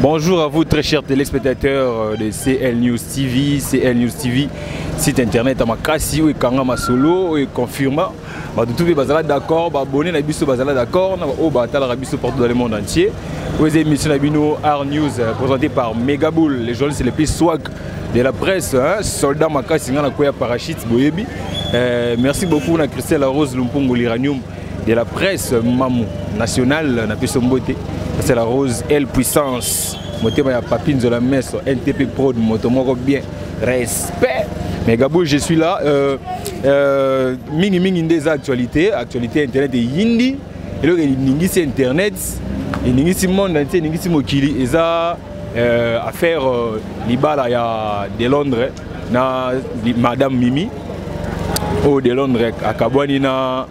Bonjour à vous très chers téléspectateurs de CL News TV, CL News TV, site internet ya makasi oyo ekanga masolo oyo econfirma bato tout mpe bazala d'accord, baabonné na biso bazala d'accord na oyo batalaka biso partout dans le monde entier. Oyo eza émission na bino Art News, présenté par Megaboul, les journalistes les plus swag de la presse, hein, soldat makasi nga na koya parachute boyebi. Merci beaucoup na Christelle Rose Lumpungu, l'uranium de la presse, Mamou national na biso mbote. C'est la Rose El Puissance, motema ya Papi Nzola Meso, NTP Prod, moto moko bien, respect. Mais Gabou, je suis là, mingi mingi nde eza actualité, actualité internet eyindi, eloko eningisi internet, eningisi monde entier, eningisi mokili, eza affaire libala ya de Londres na Madame Mimi. Oyo de Londres akabwani na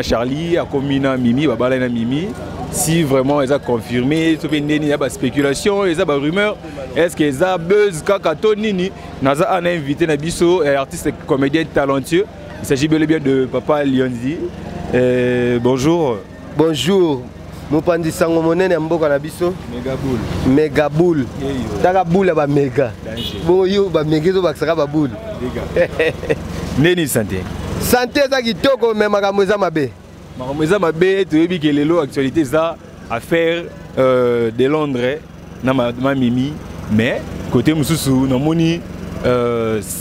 Charlie, akomi na Mimi, babalani na Mimi. Si vraiment eza confirmé soki ndeni ya baspéculation, eza barumeur, est ce que eza buzz kaka to nini? Naza ana invité na biso, artiste comédien talentueux, il s'agit bel et bien de Papa Lionzi. Bonjour. Bonjour, mopanzi sango monene ya mboka na biso. Megaboul. Megaboul, taka boule ya bamega bongo yo bamega ezobakisaka baboule. Ndeni santé? Santé eza kitoko, me makambo eza mabe. Makambo eza mabe. Toyebi ke lelo actualité eza affaire de Londres na ma Mimi, mais côté mosusu namoni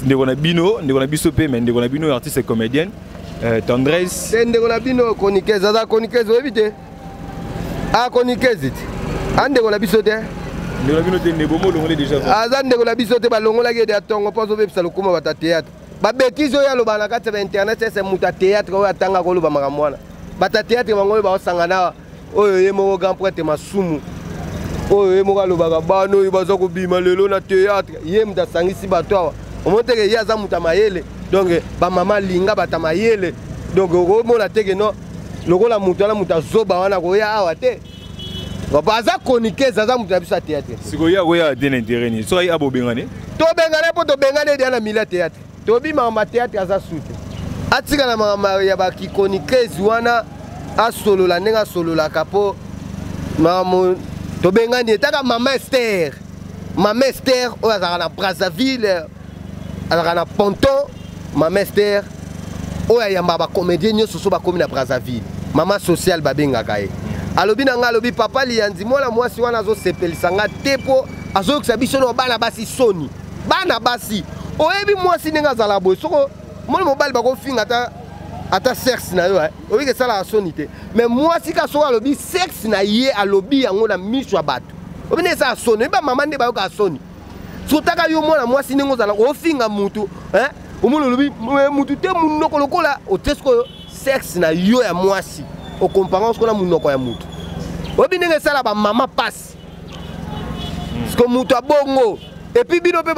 ndeko na bino, ndeko na biso mpe, mais ndeko na bino artiste et comédienne Tendresse. Te, ndeko na bino chroniqueuse aza chroniqueuse, oyebi te, a chroniqueuse te, a ndeko na biso te. Ndeko na bino te, ndeko molongoli déjà. Aza ndeko na biso te, balongolaki ede ya ntongo mpo azobebisa lokuma bato ya théâtre. Babêtises oyo alobaka na kati ya bainternet, ese moto ya théâtre oyo atanga koloba makambo wana? Bato ya théâtre bango oyo baosangana, oyo ye moko grand prêtre Masumu, oyo ye moko alobaka bana oyo baza kobima lelo na théâtre, ye moto asangisi bato awa. Omoni teke ye aza moto ya mayele, donc bamama alinga bato ya mayele, donc okomona teke no lokola moto wana, moto azoba wana koya awa te. Aza chroniqueuse, aza moto na biso ya théâtre. Sikoyo akoya te na intérêt nini soki abobengane? Tobengane mpo tobengane edia na milieu ya théâtre, tobimaka ma théâtre, aza su te, atika na makambo ya bakichroniqueuse wana, asolola ndenge asololaka mpo makambo tobengani. Etaka mama Ester, mama Ester oyo azalaka na Brazzaville, azalaka na Ponton, mama Ester oyo ayambaka bacomédien nyonso so bakomi na Brazzaville, mama sociale babengaka ye. Alobi na ngai, alobi: "Papa Liyanzi, mwana mwasi wana azosepelisa nga te mpo azoyokisa biso no bana basi soni." Bana basi, oyebi mwasi ndenge azala boye, soko moni mobali bakofinga ata sexe na yo, oyebi esalaka soni te, mais mwasi ka soko alobi sexe na ye, alobi yango na miso ya bato, oyebi nde esala soni? Oyebi bamama nde bayokaka soni. Sotaka yo mwana mwasi ndenge ozala ofinga mutu, omoni olobi mutu te, munoko lokola otie sikoyo sexe na yo ya mwasi, okomparer sikoyo na munoko ya mutu, oyebi ndenge esala bamama pasi? Siko mutu abongo. Et puis bino mpe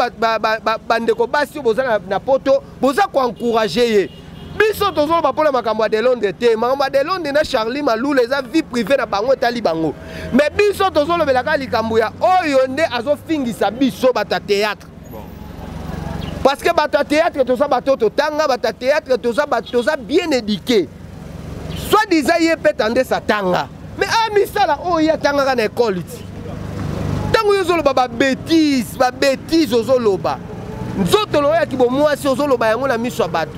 bandeko basi oyo boza na Poto, boza koencourager ye. Biso tozoloba mpona makambo ya de Londres te. Makambo ya de Londres na Charlie Malula eza vie privée na bango, etali bango, mais biso tozolobelaka likambo ya oyo nde azofingisa biso bato ya théâtre, parce que bato ya théâtre toza bato oyo totanga, bato ya théâtre toza bien éduqué. Soit disant ye mpe Tendresse atanga, mais aya misala oyo ye atangaka na ekole ti ntango yo ozoloba babêtises, babêtises ozoloba, nzoto loyaki bomwasi, ozoloba yango na miso ya bato,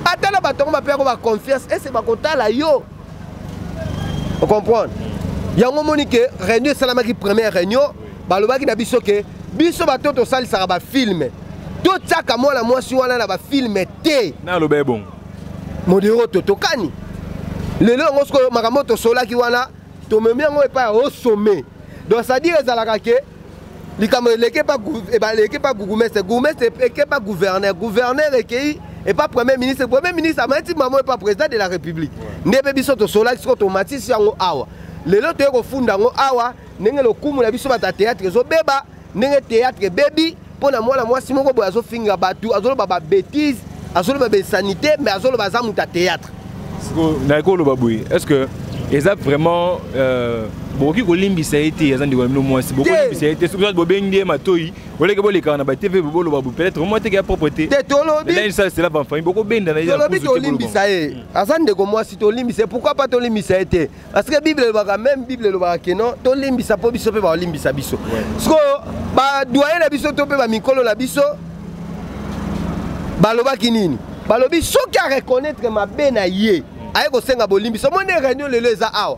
ata na bato yango bapeyako baconfiance, ese bakotala yo, ocomprendre yango? Omoni ke réunion esalamaki, première réunion, balobaki na biso ke biso bato tosalisaka bafilm, totiaka mwana mwasi wana na bafilm te. Naloba ebongo. Modero totokani lelo yango. Sikoyo makambo tosolaki wana, tomemi yango epai ya au sommet. Donc c'est-à-dire ezalaka ke likambo eleki epa bourgmestre, bourgmestre eke epa gouverneur, gouverneur ekei epa premier ministre, premier ministre amati mamo epa président de la République. Nde mpe biso tosolaki, sikoyo tomatisi yango awa lelo, toye kofunda yango awa ndenge lokumu na biso bato ya théâtre ezobeba, ndenge théâtre ebebi mpo na mwana mwasi moko boye azofinga bato, azoloba babêtises, azoloba bainsanité, mais azoloba aza moto ya théâtre. Naye koloba boye, est ce que Eza vraiment bokoki kolimbisa ye te, aza ndeko na bino mwasi, bokolimbisa ye te soki bobengi ye matoi, oleke bolekaka na baTV, boloba peut-être mwa teke ya propre te. Te, tolobi. C'est la famille, bokobenda na ye. Tolobi tolimbisa ye, aza ndeko mwasi, tolimbisa ye. Pourquoi pas tolimbisa ye te? Parce que Bible elobaka, même Bible elobaka ke non, tolimbisa mpo biso mpe baolimbisa biso. Sikoyo badoyen na biso to mpe bamikolo na biso balobaki nini? Balobi soki areconnaître mabe na ye, aye kosenga bolimbisa. Omoni réunion lelo eza awa,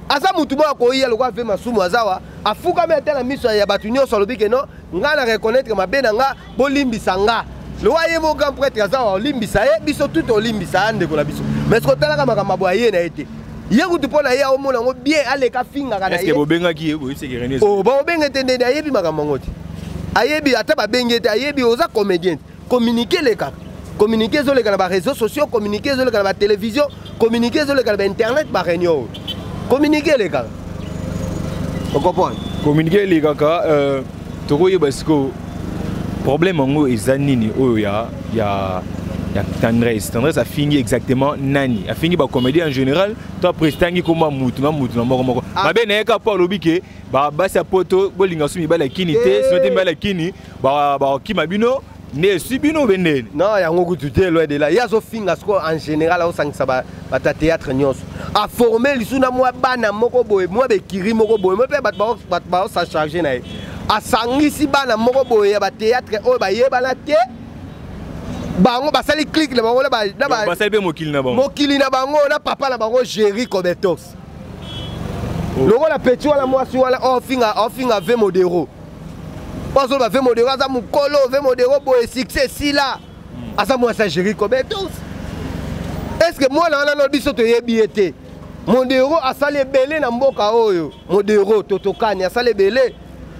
aza mutu moko akoya lokola ve masumu aza awa, afukami ata na miso ya bato nyonso, alobi ke non, nga na reconnaître mabe na nga, bolimbisa nga. Lowa ye mo grand prêtre aza awa, olimbisa ye, biso tu tolimbisa ya ndeko na biso. Mais soki otalaka makambo abo aye na ye te, ye kutu mpo na ye aomona yango bien, aleka fingaka na ye. Bobengaki ye, boyebisaki réunion? Oh, baobenge te. Ndeni ayebi makambo yango te? Ayebi ata babengi ye te, ayebi oza comédien te. Communiqué elekaka, communiqué ezoleka na baréseaux sociaux, communiqué ezoleka na batélévision, communiqué ezoleka na bainternet, baréunion oyo communiqué elekaka, ocomprendre? Communiqué elekaka. Tokoyeba sikoyo problème yango eza nini oyo ya Tendresse. Tendresse afingi exactement nani? Afingi bacomédien en général to aprestangi koma mutu na mutu na moko moko? Mabe na ye kaka mpo alobi ke basi ya Poto bolinga so mibali ya Kini te, sino te mibali ya Kini bakokima bino, nde eswi bino be ndeni? Non, yango kutu te, loin de là. Ye azofinga sikoyo en général, aosangisa bato ya théâtre nyonso, aforme lisu na mwa bana moko boye, mwa bekiri moko boye, mo mpe bato baosa charge na ye, asangisi bana moko boye ya bathéâtre oyo bayebana te, bango basali clique na bango. Basali mpe mokili na bango. Mokili na bango na papa na bango Géri Cobetox. Lokola petit wana, mwasi wana ofinga, ofinga ve Modero, po azoloba ve Modero aza mokolo, ve Modero boye, succès esila, aza mwasi ya Géri Cobetox. Est ce que mwana wana no biso toyebi ye te? Modero asali ebele na mboka oyo. Modero totokani asali ebele.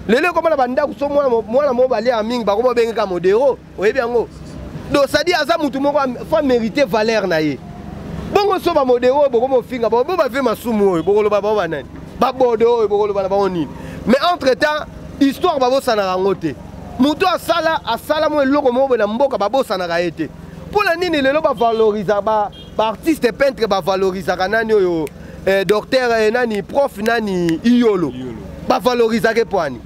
Lelo ekoma na bandako, so mwana moko baliaka mingi, bakoma obengeka Modero, oyebi yango. Donc c'est-à-dire aza mutu moko faut mériter valeur na ye. Bongo so bamodero oyo bokoma ofinga bo bave masumu oyo, bokoloba bango banani? Babodo oyo bokoloba na bango nini? Mais entre temps histoire babosanaka yango te. Moto asala, asala mo eloko moko boye na mboka, babosanaka ye te. Mpo na nini lelo bavalorisaka baartiste peintre, bavalorisaka nani oyo, docteur, nani, prof nani, Iyolo, bavalorisaka epwani?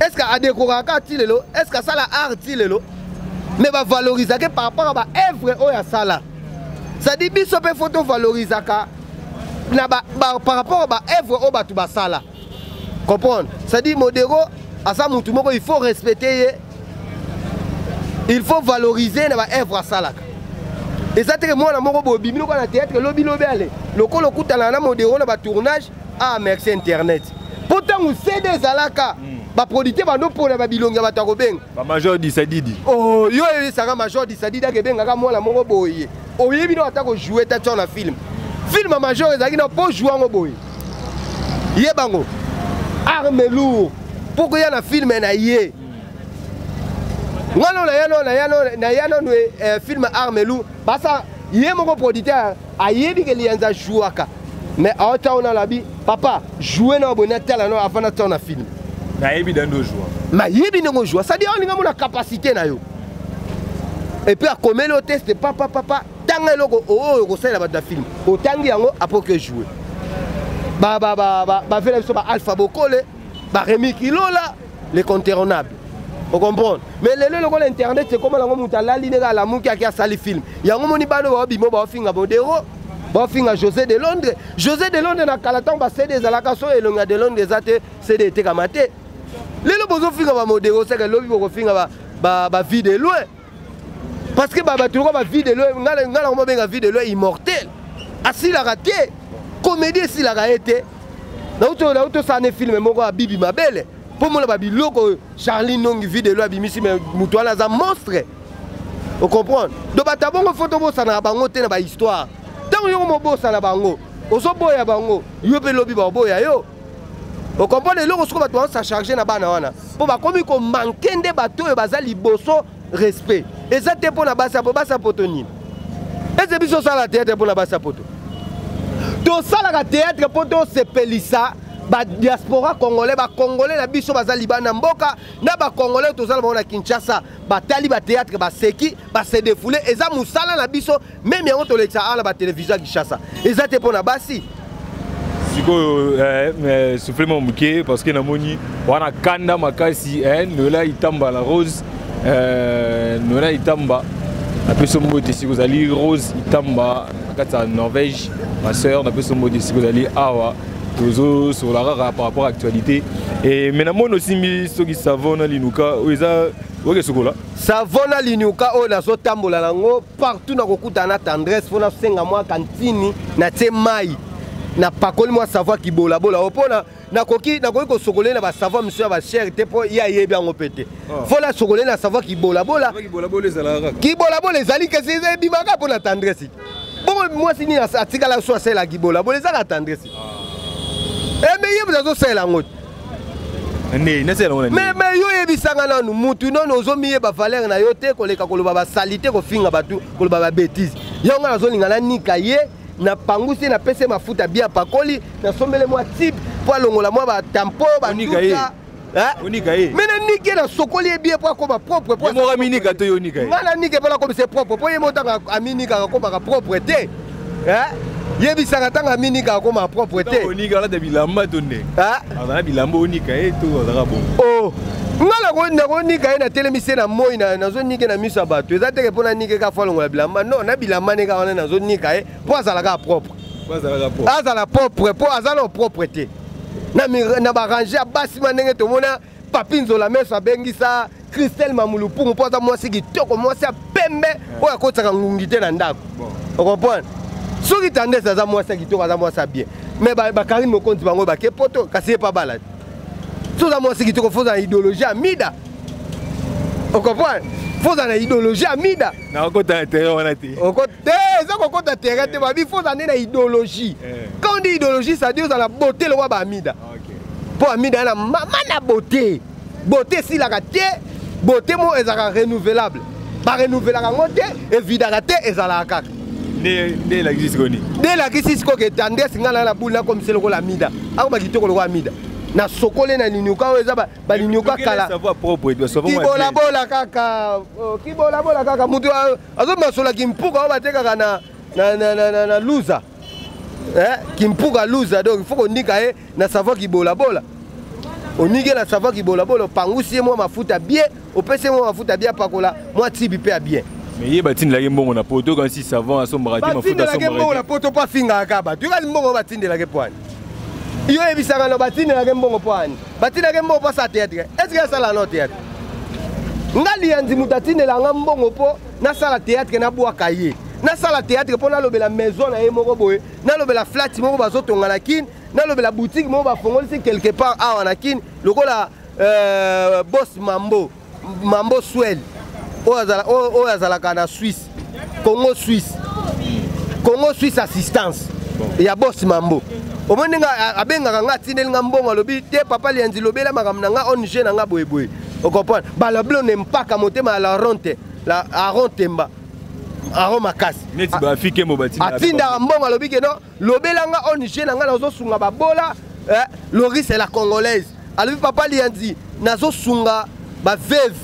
Est ce que adekoraka ti lelo? Est ce que asala art ti lelo? Mais bavalorisaka par rapport à baœuvre oyo asala. C'est-à-dire biso mpe faut tovalorisaka na par rapport à baœuvre oyo bato basala, comprendre? C'est-à-dire Modero aza mutu moko il faut respecter ye, il faut valoriser na baœuvre asalaka. Eza teke mwana moko boye obimi lokola na théâtre lobi lobi, ale lokola okutanaka na Modero na batournage. Ah, merci internet, mpo ntango CD ezalaka, baproducteur bandopona babilongi ya bato ya kobenga. Bamajor Disadidi. Oh, yo oyebisaka major Disadidi ake ebengaka mwana moko boye, oyebi no ata kojoue ta tio na film. Film ya major ezalaki na mpo joue yango boye, yebango arme lourd mpo koya na film na ye. Ngano na ya nano film arme lourd, basa ye moko producteur ayebi ke Liyanza ajouaka, mais aota wana alobi: "Papa, joue na boye, natala no avant natia na film." Nayebi dando joua. Nayebi ndenge ojoua, c'est-à-dire olinga mona capacité na yo. Et puis akomeli o test, papa, papa, tanga eloko oyo okosalela bato na film. Otangi yango, apoke joue. Bavela biso ba Alpha Bokole, baremi Kilola, les contournables, ocomprendre? Mais lelo lokola internet ekoma nango, moto alali ndenge alamuki, aki asali film yango. Moni bana baobimo, baofinga Modero, baofinga José de Londres. José de Londres na kala, ntango baCD ezalaka, so elongi ya de Londres eza te, CD etekama te. Lelo bozofinga bamodero, seke lobi bokofinga bavie de loin, parce que bato lokola bavie de loin, ngai nango babenga vie de loin immortel, asilaka te, comédie esilaka ye te. Nauti osala ne film moko ya Bibi Mabele mpo mona babiloko Charlie Nongi, vie de loin abimisi, mais moto wana aza monstre, ocomprendre? Donc bato ya bongo faut tobosanaka bango te na bahistoire. Ntango yoko mobosana bango, ozoboya bango, yo mpe lobi baoboya yo, ocomprendre? Eloko soko bato baosa charge na bana wana mpo bakomi komanke nde bato oyo baza liboso. Respect eza te mpo na basi ya basi ya Poto. Nini eze biso osala théâtre mpo na basi ya Poto? Tosalaka théâtre mpo tosepelisa badiaspora congolais, bacongolais na biso baza libanda mboka, na bacongolais tozala bango na Kinshasa. Batali bathéâtre, baseki, base défoule. Eza mosala na biso. Même yango tolekisa awa na batélévision ya Kinshasa, eza te mpo na basi. Sikoyo souffle mwa moke, parce que namoni wana kanda makasi. Noela Itamba, la Rose, Noela Itamba, napesi mbote. Sikoyo ozali Rose Itamba na kati ya Norvège, ma sœur, napesi mbote. Sikoyo ozali awa, tozosola kaka par rapport à actualité. Et mais namoni osimbi soki savon na linuka oyo eza oke sokola. Savon na linuka oyo nazotambola nango partout, nakokutana na Tendresse mpo nasenga mwa kantini, natie mai, napakoli mwa savon kibolabola oyo mpona nakoki kosokola na basavon mosusu ya bachers te, mpo ye ayebi yango mpe te. Fo nasokole na savon kibolabola. Kibolabola ezali kasi ebimaka mpo na Tendresse. Bongo mwasi nini atikala so asalela kibolabola? Ezaka Tendresse. Mais ye moto azosalela yango te. Mais yo oyebisanga nanu, mutu nanu ozomiyeba valeur na yo te, koleka koloba basali te, kofinga bato, koloba babêtises. Yango nga nazolinga nanika ye, napangusi ye, napesi ye mafuta bien, apakoli, nasombele mwa type mpo alongola mwa batampo batuka. Mais naniki ye, nasokoli ye bien mpo akoma propre. Nga naniki mpo nakomisa ye propre, mpo ye mo ntango aminikaka akomaka propre te. Yebisaka, ntango aminikaka akomaka propre te. Bilamba to nde azala bilamba, onika ye to azalaka bongo? Oh, nga nakonika ye, natelemisi ye na moi, nazonika na miso ya bato. Eza teke mpo nanike kaka fo alongola bilamba. Non, na bilamba nde kaka wana nazonika ye mpo azalaka propre, azala propre, mpo aza na propre te na barange ya basi. Ma ndenge tomona Papi Nzola Meso abengisa Christelle Mamulupungu mpo aza mwasi kitoko, mwasi ya pembe oyo akotisaka ngungi te na ndako. Ocomprendre? Soki Tendresse aza mwasi ya kitoko, aza mwasi ya bien, mais bakarine Mokonzi bango bake poto, kasi ye pa bala te. So oza mwasi kitoko, fo oza na idéologie ya Mida. Ocomprendre? Fo oza na idéologie ya Mida. Nakokota na terrain wana te. Te, eza kokota terrain te. Babi fo oza nde na idéologie. Quand on dit idéologie, ça dit ozala beauté lokwa baamida, mpo Amida ya na mama na beauté. Beauté esilaka te, beauté mo ezalaka renouvelable, barenouvelaka yango te, evidaka te, ezalaka kaka. Nde elakisi sikoyo nini? Nde elakisi sikoyo ke Tendresse, ngai na bule, nakomisa lokola Amida, akoma kitoko lokola Amida. Nasokole na linuka oyo eza balinuka kala, kibolabola kaka, kibolabola kaka. Moto azomasola kimpuka oyo batekaka na Luza, kimpuka Luza. Donc il faut konika ye na savon kibolabola. Oniki na savon kibolabola, opangusi ye mwa mafuta bien, opesi ye mwa mafuta bien, apakola mwa tibi mpe ya bien. Mais ye batindelaki mbongo na poto, kasi savon asombaka te, mafuta. Batindelaki mbongo na poto mpo afingaka kaka bato. Yokali mbongo oyo batindelaki mpo ani? Yo oyebisaka no, batindelaki mbongo mpo ani? Batindelaki mbongo mpo asala théâtre? Est ce que asala no théâtre? Nga Lianzi, moto atindelanga mbongo mpo nasala théâtre, nabwaka ye. Nasala théâtre mpo nalobela maison na ye moko boye, nalobela flat moko bazotonga na Kine, nalobela boutique moko bafongolisi quelque part awa na Kine, lokola boss Mambo, Mambo Swel oyo azalaka na Suisse, Congo Suisse, Congo Suisse assistance ya boss Mambo. Omoni ndenge abengaka nga, atindeli nga mbongo, alobi te: "Papa Lianzi, lobela makambo na nga, ONG na nga boyeboye." Ocomprendre? Balablo ne mpaka motema ya Laron te, Aron Temba, Aron makasi. Neti bafikembo. Atindaka mbongo, alobi ke non, lobela nga ONG na nga, nazosunga babola. Loris la Congolaise alobi: "Papa Lianzi, nazosunga baveuves,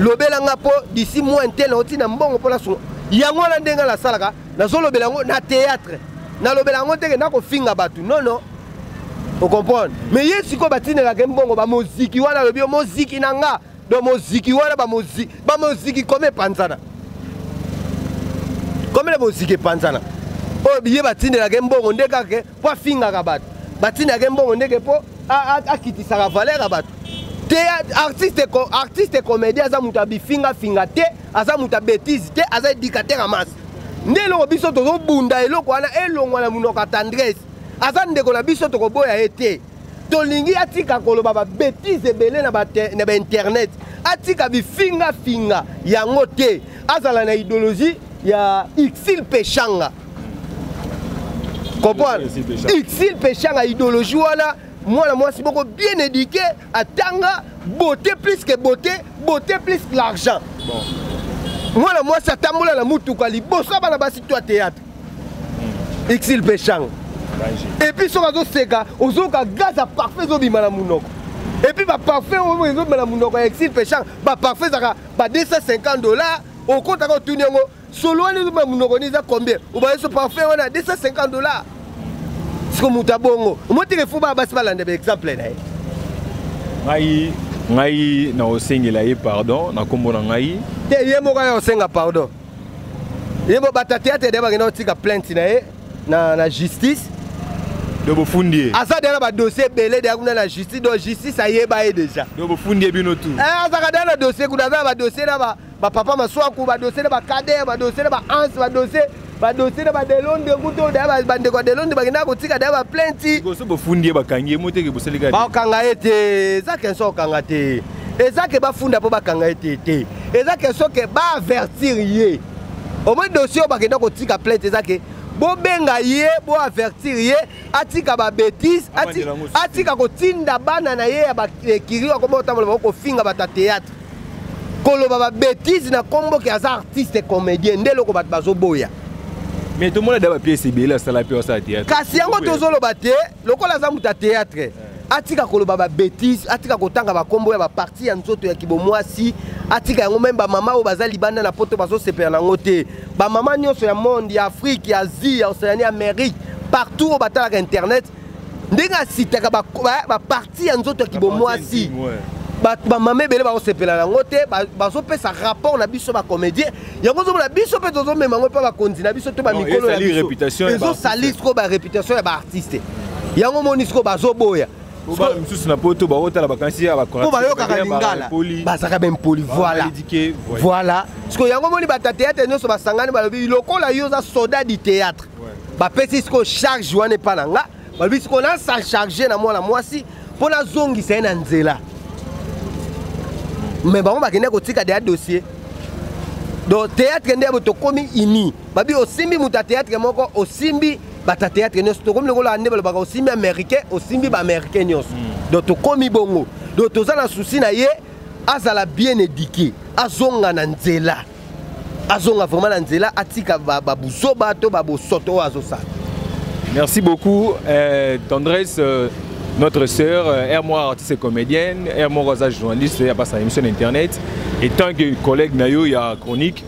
lobela nga mpo d'ici mois tel naotinda mbongo mpo nasunga." Yango wana ndenge nasalaka, nazolobela yango na théâtre, nalobela yango teke nakofinga bato. Non, non, ocomprendre? Mais ye sikoyo batindelaka mbongo bamoziki wana, alobi yo moziki na nga. Donc moziki wana, bamoziki kome epanzana, komele moziki epanzana oyo ye batindelaka mbongo nde kaka mpo afingaka bato, batindaka mbongo ndenge mpo akitisaka valeur ya bato te. Artiste, artiste comédien aza moto abifingafinga te, aza moto abêtise te, aza éducateur ya masse. Nde eloko biso tozobunda, eloko wana elongwa na monoko ya Tendresse. Aza ndeko na biso, tokoboya ye te. Tolingi atika koloba babêtises ebele na bainternet, atika bifingafinga yango te, azala na idéologie ya Exil Peshanga. Comprendre? Exil Peshanga, idéologie wana, mwana mwasi moko bien éduqué, atanga, beauté plus que beauté, beauté plus que l'argent. Mwana mwasi atambola na mutuka liboso ya bana basi to ya théâtre, Exil Peshanga. Et puis soki azoseka, ozoyoka gaz ya parfum ezobima na monoko. Et puis baparfum oyo ezobima na monoko ya Exil Peshanga, baparfum ezalaka ba 250 $. Okotaka, otuni yango: "Solo wana ezobima monoko ni eza combien?" Obaye so parfum wana 250 $. Siko moto abongo omotike fu baa basi balanda baexemple na ye. Ngai na osengela ye pardon na nkombo na ngai. Te, ye moko aya osenga pardon. Ye mo bato ya théâtre de bakenda kotika plainte na ye na justice. Do bofundi ye. Aza deya na badossier ebele deya kuna na justice, donc justice ayeba ye déjà. Do bofundi ye bino tu. Azalaka deya na dossier kuna, aza na badossier na bapapa Maswaku, badossier na bakader, badossier na baanse, badossier na badelonde kutu deya bandeko ya Delonde bakendaka kotika deya baplainte. So bofundi ye, bakangi ye moteke bosalika. Bakokanga ye te, eza question okanga te. Eza ke bafunda mpo bakanga ye te te, eza question ke baavertir ye. Omoi dossier oyo bakenda kotika plainte, eza ke bobenga ye, boavertir ye, atika babétise, atika kotinda bana na ye ya baekiri akoma kotambola bango kofinga bato ya théâtre, koloba babétise na nkombo ke aza artiste comédien. Nde eloko bato bazoboya. Mais tomona da bapièce ebele asala mpe asala théâtre. Kasi yango tozoloba te, lokola aza moto ya théâtre, atika koloba babétise, atika kotanga bakombo ya baparti ya nzoto ya kibomwasi, atika yango. Même bamama oyo baza libanda na Poto bazosepela nango te. Bamama nyonso ya monde, ya Afrique, ya Asie, ya Océanie, Amérique, partout oyo batalaka internet, ndenge asitaka baparti ya nzoto ya kibomwasi, bato bamama ebele bazosepela yango te. Bazopesa rapport na biso bacomédien. Yango ozomona biso mpe tozomema yango mpe bakonzi na biso to bamikolo na biso, ezosali sikoyo baréputation ya baartiste. Yango omoni sikoyo bazoboya. Bana misusu na Poto baotala, bakanisi ya po bayokaka lingala, bazalaka bempoli. Voilà, sikoyo yango omoni bato ya théâtre nyonso basangani, balobi lokola yo oza soldat du théâtre, bapesi sikoyo charge wana epa na nga. Balobi sikoyo nasa charge na mwana mwasi mpo nazongisa ye na nzela. Mais bango bakende kotika deya dossier. Donc théâtre nde tokomi uni. Babi osimbi moto ya théâtre moko, osimbi bato ya théâtre nyonso. Tokomi lokola nde balobaka osimbi américain, osimbi baaméricain nyonso. Donc tokomi bongo. Donc toza na souci na ye azala bien éduqué, azonga na nzela, azonga vraiment na nzela, atika babuzoba to babosoto oyo azosala. Merci beaucoup, Tendresse, notre sœur, Hermoire artiste et comédienne, Hermoire journaliste, il y a pas sa émission d'internet. Et tant que collègue na yo, il y a chronique.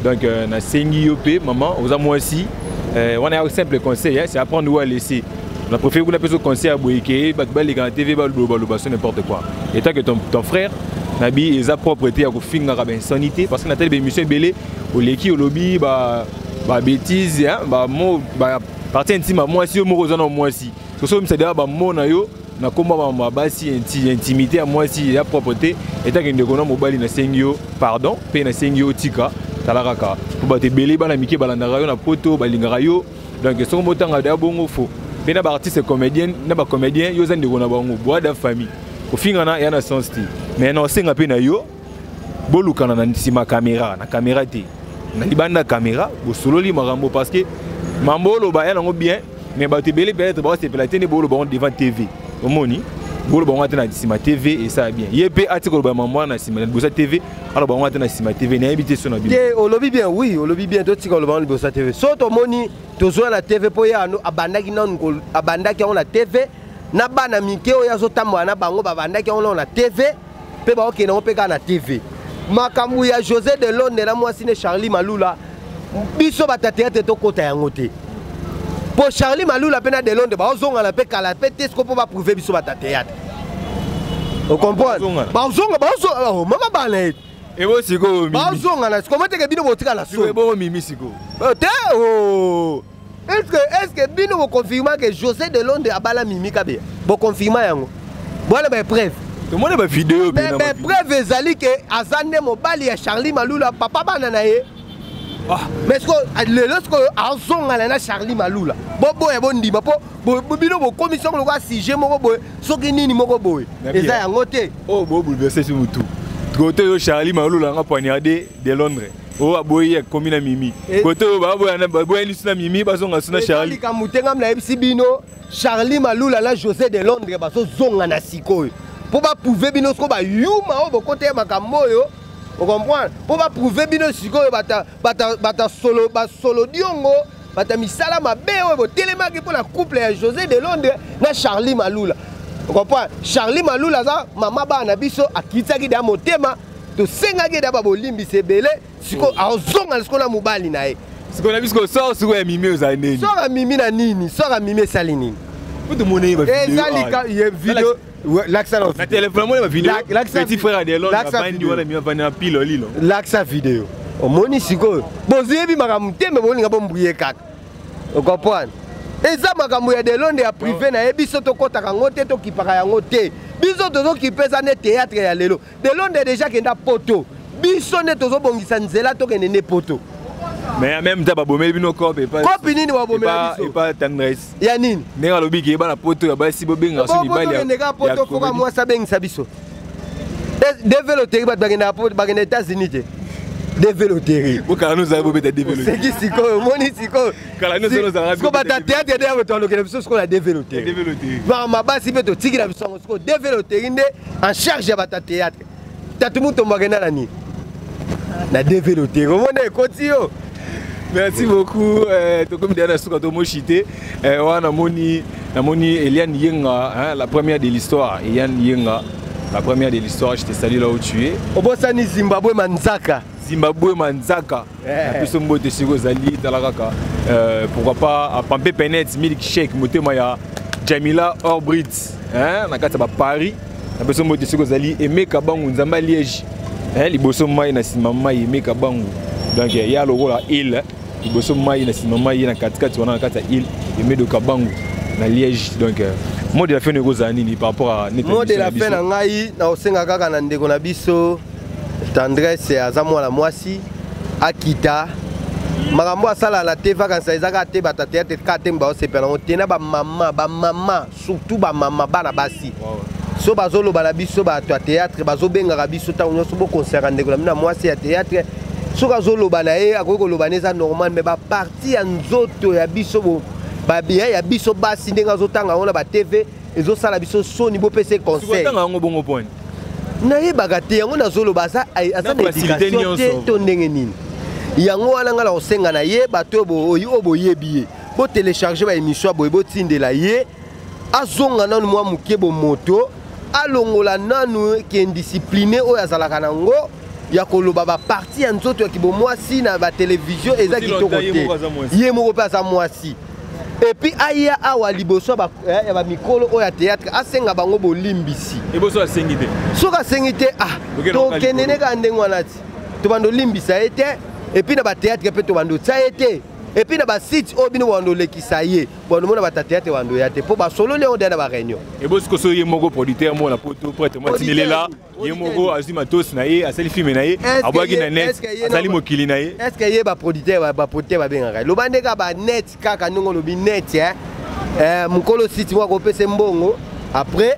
Donc, na sengi yo pe, maman, aux moi aussi. On a un simple conseil, hein, c'est apprendre où à laisser. On a préféré qu'on appelle ce conseil à Boyeke, bah, les gars, TV, bah, bah, bah, n'importe quoi. Et tant que ton frère, nabi, eza propreté, ya kofinga ba insanité, parce que na telle émission belé, oleki olobi, ba bêtise, hein, ba mot, ba partie intime mwasi yo moko oza na mwasi soso omisa deya bamona yo na komba basi intimité ya mwasi ya propre te. Etake ndeko na mobali, nasengi yo pardon mpe nasengi yo tika. Tala kaka po bato ebele, bana mike balandaka yo na Poto, balingaka yo. Donc soki botanga deya bongo fo mpe na baartiste comédien na bacomédien, yo oza ndeko na bango, boada famille, kofingana ya na sens te. Mais na osenga mpe na yo, bolukana na nsima caméra, na caméra te, na libanda caméra, bosololi makambo, parce que mambo oloba ya nango bien, mais bato ebele peut-être baosepela te nde boloba ngo devant TV. Omoni boloba ngo ate na nsima TV, esala bien. Ye mpe ati koloba mambo wana na nsima, na liboso ya TV, aloba ngo ate na nsima TV. Nayebi te so na bino. Te, olobi bien, oui, olobi bien. Totika oloba ngo liboso ya TV. So tomoni tozwa na TV mpo ye ano abandaki nanu, abandaki yango na TV na bana mike oyo azotambola na bango, babandaki yango nano na TV mpe baokende yango mpe kaka na TV. Makambo ya José de Londres na mwasi ne Charlie Malula, biso bato ya théâtre tokɔta yango te, mpo Charlie Malula mpe na de Londres baozongana mpe kala mpe te. Siko mpo baprouve biso bato ya théâtre, ocomprendre, bazonga, bazonga mama bana ye. Ebo sikoyo. Bazongana siko moteke bino botikala. So ebongo Mimi sikoyo? Te, oh. Est-ce que bino boconfirma ke José de Londres abala Mimi Kabeya? Boconfirma yango, bwana baepreuve. Tomoni bavideo. Mais baepreuve ezali ke aza nde mobali ya Charlie Malula, papa bana na ye. Mais sikoyo lelo sikoyo azongana na Charlie Malula, boboya bondima mpo bino bokomisi yango lokola sujet moko boye, soki nini moko boye, eza yango te. Oyo bobouleverse si mutu kote oyo Charlie Malula anga poignardé de Londres, oyo aboyi akomi na Mimi, kote oyo baboyani su na Mimi, bazonga su na Charlie. Likambo te, ngam nayebisi bino, Charlie Malula na José de Londres bazozonga na sikoyo mpo baprouve bino sikoyo bayuma oyo bokota ya makambo oyo, ocomprendre, mpo baprouve bino sikoyo bata solo, basolo diongo, bata misala mabe oyo botelemaki mpo na couple ya José de Londres na Charlie Malula. Ocomprendre, Charlie Malula aza mama bana na biso, akitisaki deya motema, tosengaki deya babolimbisa ebele. Sikoyo azonga sikoyo na mobali na ye. Sikoyo na biso, sor sikoyo ya Mimi ozala nini? Sor ya Mimi na nini? Sor ya Mimi esali nini? Po tomoni ba vidéo. Eza lika ye vidéo lakisa na na téléphone moni ba vidéo. Petit frère Adelon avandi wana mi avandi na pilo lilo. Lakisa vidéo. Omoni sikoyo. Bozebi makambo te me bolinga bombrouiller kaka. Ocomprendre? Eza makambo ya Delonde ya privé na ye biso tokɔtaka yango te tokipaka yango te. Biso tozokipe eza nde théâtre ya lelo. Delonde déjà kenda poto. Biso nde tozobongisa nzela tokende nde poto. Mais en même temps babomeli bino cope epa cope nini babomela biso epa tendresse ya nini ndenge alobi ke bana poto ya basi bobenga so mibali ya kaka poto foka mwasi abengisa biso DV loterie bato bakendaka poto bakenda États-Unis te DV loterie bokala nozala bobeta DV loterie oseki sikoyo omoni sikoyo sikoyo bato ya théâtre nde yango tolokela biso sikoyo na DV loterie mama basi mpe totikila biso yango sikoyo DV loterie nde en charge ya bato ya théâtre tatu mutombo akenda na nini na DV loterie omoni ekoti yo. Merci beaucoup. Tokomi deja na suka tomoshi te wana namoni namoni Eliane Yenga hein, la première de l'histoire. Eliane Yenga, la première de l'histoire, je te salue là où tu es. Obosani Zimbabwe Manzaka. Zimbabwe Manzaka. Napeso mbote sikoyo ozali tala kaka pourquoi pas apampe penet milkshake motema ya Jamila Orbrit hein, na kati ya baparis. Napeso mbote sikoyo ozali Emeka Bangu Nzambe ya Liège hein, liboso mai na nsima mai Emeka Bangu donc ya lokola ile liboso mai na nsima mai ye na katikati wana na kati ya ile Emedoka Bangu na Liège. Donc mot de la fin ekozala nini par rapport à mot de la fin na ngai? Nakosenga kaka na ndeko na biso Tendresse, aza mwana mwasi, akita makambo asala na te vakansa eza kaka te bato ya théâtre kaka te baosepela yango te na bamama bamama surtout bamama bana basi so bazoloba na biso bato ya théâtre bazobengaka biso ntango nyonso bokonsaka ndeko na bino ya mwasi ya théâtre. Soki azoloba na ye akoki koloba na eza normal, mais bapartie ya nzoto ya biso babia ya biso basi ndenge azotanga yango na batv ezosala biso soni. Bopesa conseil. Yango bongo point. Nayebaka te yango nazoloba aza na éducation te to ndenge nini. Yango wana ngai na kosenga na ye bato oyo boyebi ye botélécharge baémission ya boye botindela ye azonga nanu mwa moke bomoto alongola nanu ke indiscipline oyo azalaka nango ya koloba bapartie ya nzoto ya kibomwasi na batelevizio eza kitoko te. Ye moko mpe aza mwasi et puis aya awa liboso ya bamikolo oyo ya théâtre asenga bango bolimbisi. Eboso asengi te. Soki asengi te, ah, tokende ne kaka ndenge wana ti tobanda olimbisa ye te. Et puis na bathéâtre mpe tobanda otia ye te. Et puis na basite oyo bino bobanda olekisa ye bobanda omona bato ya théâtre banda oya te mpo basololi yango deya na baréunion. Ebosi koso ye moko producteur moko na poto prêtre matinelela ye moko azwi matosi na ye asali filme na ye abwaki na net asali mokili na ye. Est ce que ye baproducteur baproducteur babengaka loba nde kaka banet kaka ndenge olobi net mokolo site moko akopesa mbongo après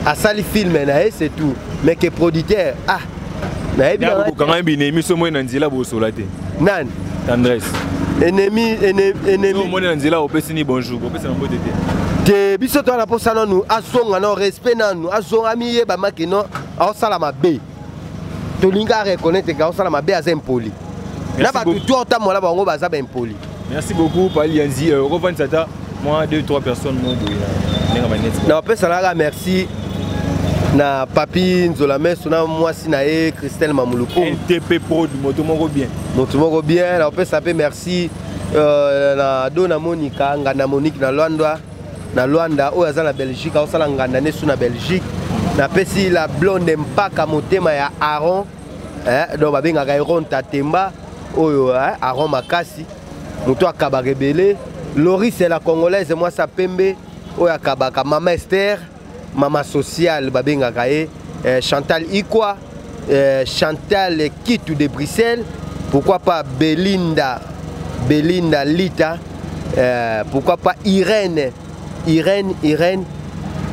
asali filme na ye, c'est tout, mais ke producteur, ah, nayebi kokanga binemi so moi na nzela bosola te. Nani? Tendresse. Ennemi ennemi. Omoni na nzela opesi ni bonjour opesi na mbote te. Te biso towana mposa nanu azonga na respect nanu azonga amiyeba makeno aosala mabe tolingi areconnaître ke aosala mabe aza impoli na bato to otambola bango baza baimpoli. Merci beaucoup Pali Yanzi. Okovandisa ata moi deux trois personnes mo boye ndenge baneti. Na bapesa merci na Papi Nzola Meso na mwasi na ye Christelle Mamulupu. NTP Prod moto moko bien. Moto moko bien. Na bapesa mpe merci na Dona Monica Nganda Monique na Lwanda na Lwanda oyo aza na Belgique aosala nganda nesu na Belgique. Napesi la blonde mpaka motema ya Aaron donc babengaka Aaron Tatemba oyo Aaron makasi moto akabaka ebele. Loris la congolaise mwasi pembe oyo akabaka mama Esther mama sociale babengaka ye Chantal Ikwa Chantal Kitu de Bruxelles, pourquoi pas Belinda Belinda Lita, pourquoi pas Irène Irène Irène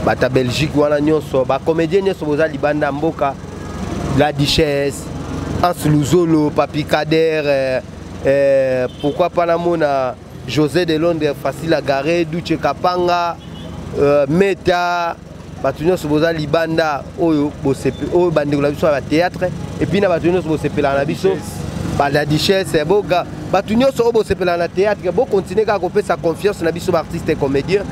bata Belgique wana nyonso bacomédien nyonso boza libanda mboka la Duchesse Hans Luzolo Papi Kader pourquoi pas namona José de Londres Facile à garer Duche Kapanga Meta bato nyonso boza libanda oyo oyo bandeko na biso ya bathéâtre et puis na bato nyonso bosepelaka na biso la Duchesse boga bato nyonso oyo bosepelaka na théâtre bokontinue kaka kopesa confiance na biso baartiste et comédien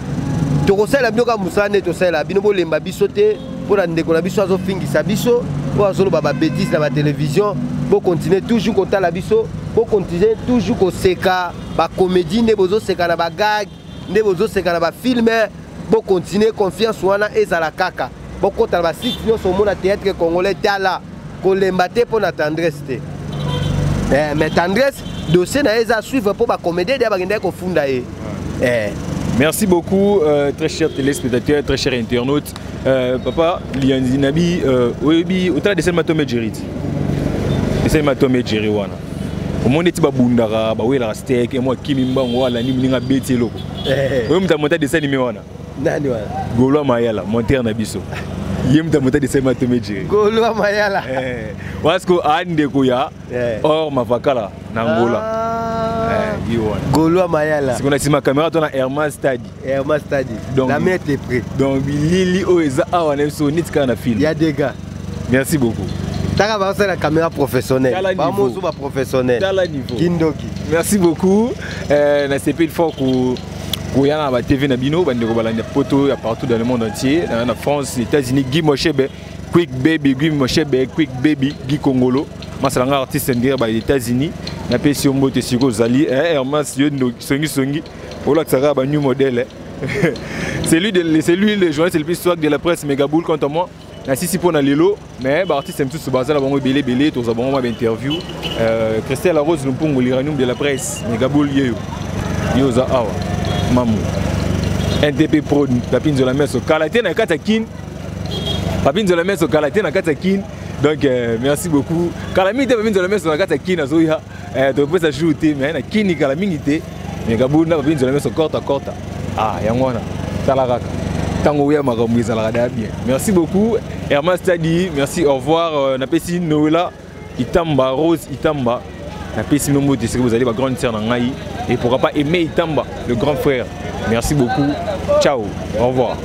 tokosalela bino kaka mosala nde tosalela bino bolemba biso te mpo na ndeko na biso azofingisa biso oyo azoloba babêtise na batelevizio. Bokontinue toujours kotala biso, bokontinue toujours koseka bacomédie nde bozoseka na bagag nde bozoseka na bafilme. Bocontinue confiance wana, ezala kaka bokota na basite nyonso, omona théâtre congolais. Tala, kolemba te mpo na Tendresse te. Mais Tendresse, dossier na ye eza suivre mpo bacomédien deya bakendaki kofunda ye. Merci beaucoup, très chers téléspectateurs, très chers internautes. Papa Lianzi Nabi, oyebi otala dessin Tom et Jerry. Dessin Tom et Jerry wana. Omoni neti babundaka, bawelaka steak, mwa kimi mbango, alandi moninga, abeti eloko. Oyo moto amonta dessin animé wana? Nani wana? Gaulois Mayala, monteur na biso. Ye moto amonta dessin animé Tom et Jerry. Gaulois Mayala. Parce que andeko ya or mavakala na Angola. Ye wana. Gaulois Mayala. Sikoyo na nsima caméra to na Herman Stadi. Herman Stadi. Donc, la main était prêt. Donc bilili oyo eza awa na biso neti kaka na film. Ya dégâts. Merci beaucoup. Taka bazosala caméra professionnelle. Tala niveau. Bamosu baprofessionnel. Tala niveau. Kindoki. Merci beaucoup. Nasepeli fort koya na batv na bino, bandeko balandi ya poto, ya partout dans le monde entier, na France, États-Unis. Guy Moshebe Quick Baby, Guy Moshebe Quick Baby, Guy Kongolo masalanga, artiste ndire ba États-Unis, napesi yo mbote. Sikoyo ozali Hermas, yo songisongi olakisaka ba new modèle, eh. C'est lui le journaliste le plus swag de la presse, Megaboul. Quant à moi, nasisi mpo na lelo, mais baartiste mosusu baza na bango ebele ebele, tozwa bango mwa bainterview. Christelle Rose Lumpungu, l'uranium de la presse, Megaboul, yeyo yo oza awa, mamu NTP Prod, Papi Nzola Meso, kala te na kati ya Kine. Papi Nzola Meso, kala te na kati ya Kine. Donc merci beaucoup. Kala mingi te, Papi Nzola Meso na kati ya Kine azoya. Topesa jour te, mais na Kini kala mingi te. Megaboul na Papi Nzola Meso, korta korta. Ah, yango wana, tala kaka ntango oya, makambo ezalaka da bien. Merci beaucoup, Hermas Tadi, merci, au revoir. Napesi Noela Itamba, Rose Itamba, napesi bino mbote soki bozali bagrande sœur na ngai, et pourquoi pas Aimé Itamba, le grand frère. Merci beaucoup, ciao, au revoir.